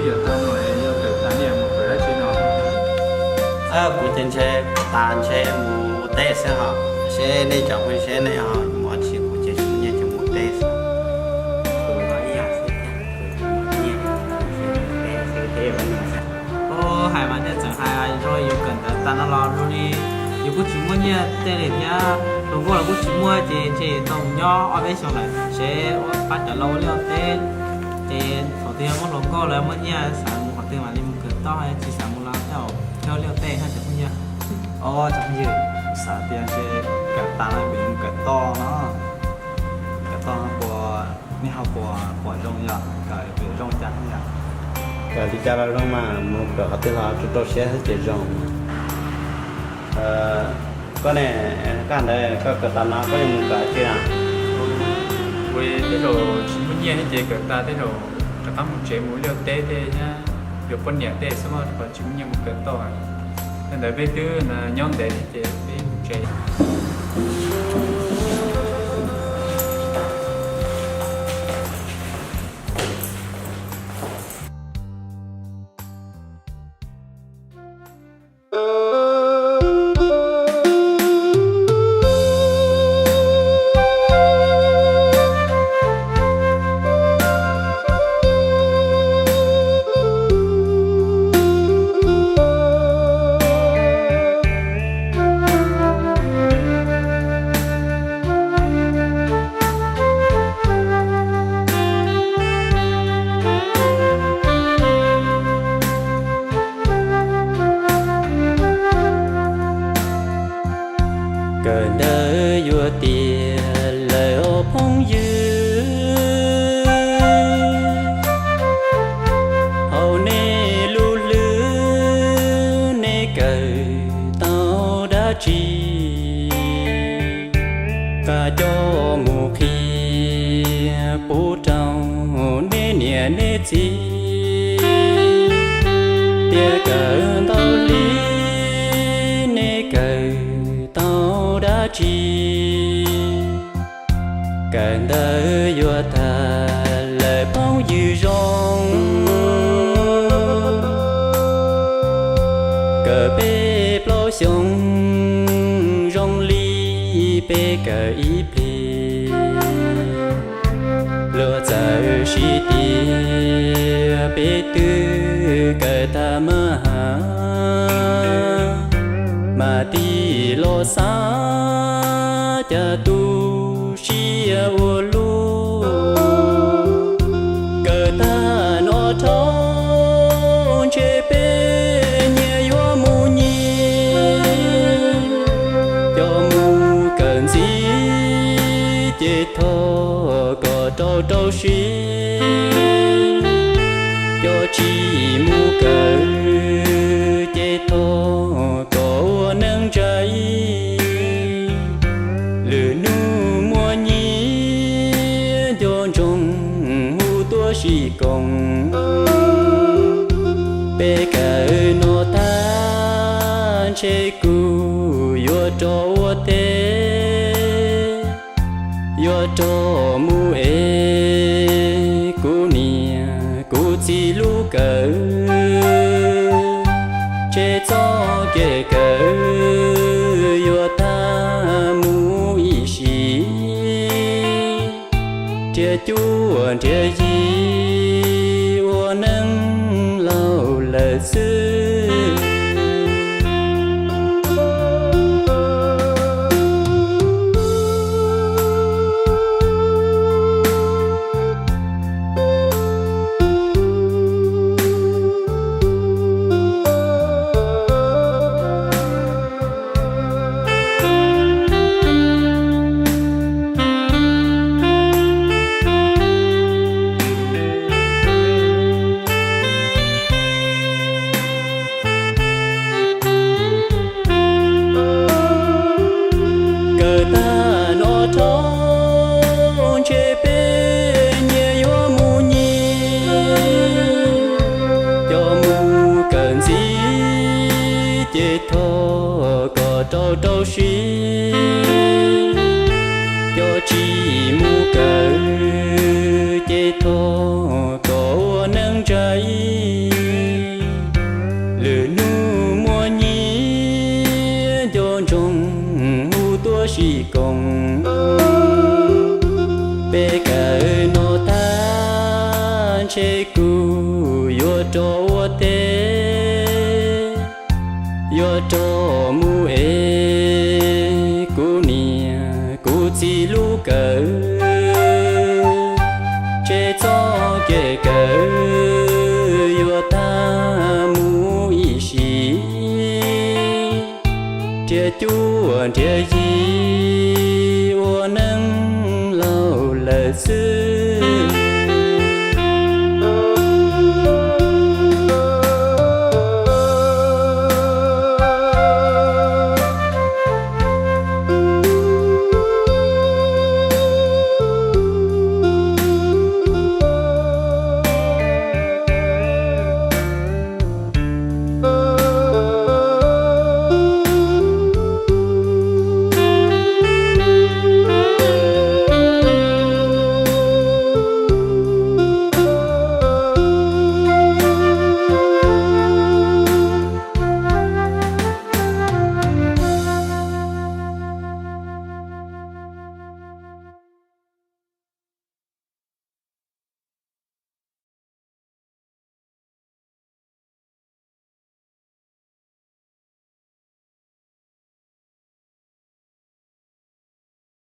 Kawm tag no es yog kawm tas nej yuav mus kawm dab tsi no? Kuv ces ntshe tas ntshe mus ua teb xwb hos, seb nej cov phooj ywg seb nej ho mus ua tsi, kuv ces tsis muaj nyiaj ces mus ua teb xwb. Kuv los ib yam xwb thiab, kuv tsis muaj nyiaj, kuv mus ua teb xwb thiab. Ua hais mas nej txawm hais zoo li yus kawm ntawv tas no los zoo li yus kuj tsis muaj nyiaj tej li thiab, hluas nkauj los kuj tsis muaj ces ntshe yuav tau mus nyob ob peb xyoos lawm seb ua pab cov laus ua liaj ua teb. Ces thaum twg yog muaj hluas nkauj lawm muaj nyiaj xav mus qhov twg mam li mus kawm toj, tsis xav mus los thiaj ua liaj ua teb no cov phooj ywg. Os cov phooj ywg, xav tias ntshe kawm tas no pem mus kawm toj no, kawm toj no puas, nej ho puas pom zoo yom, kawm pem zoo cas thiab yom? Kawm li cas los zoo mas, mus kawm qhov twg los rau rau siab xwb ces zoo. Koj ne, koj ntawd koj kawm tas no koj yuav mus kawm dab tsi na? Kuv tej zaum tsis muaj nyiaj thiab ces kawm tas tej zaum rov qab mus tsev mus liaj teb tej thiab yuav poj niam tej xwb mas, rau qhov tsis muaj nyiaj mus kawm toj. Yog ntawd peb twb nyob ntev thiab ces peb mus tsev. Kawm ntawv yuav tiav lawm os phooj ywg, hauv nej lub hlwb nej kawm tau dab tsi? Qab coj mus qhia pub rau nej niam nej txiv, tias kawm ntau li nej kawm tau dab tsi? Kawm ntawv yuav tag lawm phooj ywg zoo, kawm peb plaub xyoos zoo li peb kawm ib plig. Luag txawm siv tias peb twb kawm tag mab has, mas tij laug xav cas tu siab ua luaj. Kawm tag no dhau ntshe peb nyias yuav mus nyias, coj mus kawm ntxiv ces thov kom rau rau siab, coj tsis mus kawm ces thov kom ua neej ntsaim. Lwm hnub muaj nyiaj nco ntsoov hu tuaj sim koom, peb kawm no tag ntshe kuv yuav rov ua teb, yuav rov mus ev kuv niam kuv txiv lub kawm, ntshe txoj kev kawm yuav tag mus ib sim, nrhiav cuab nrhiav yig ua neej laus lawm xwb. Kawm tag no dhau ntshe peb nyias yuav mus nyias, coj mus kawm ntxiv ces thov kom rau rau siab, coj tsis mus kawm ces thov kom ua neej ntsaim. Ces kuv yuav rov ua teb, yuav rov mus ev kuv niam kuv txiv lub kawm, ces txoj kev kawm yuav tag mus ib sim, nrhiav cuab nrhiav yig ua neej laus lawm xwb.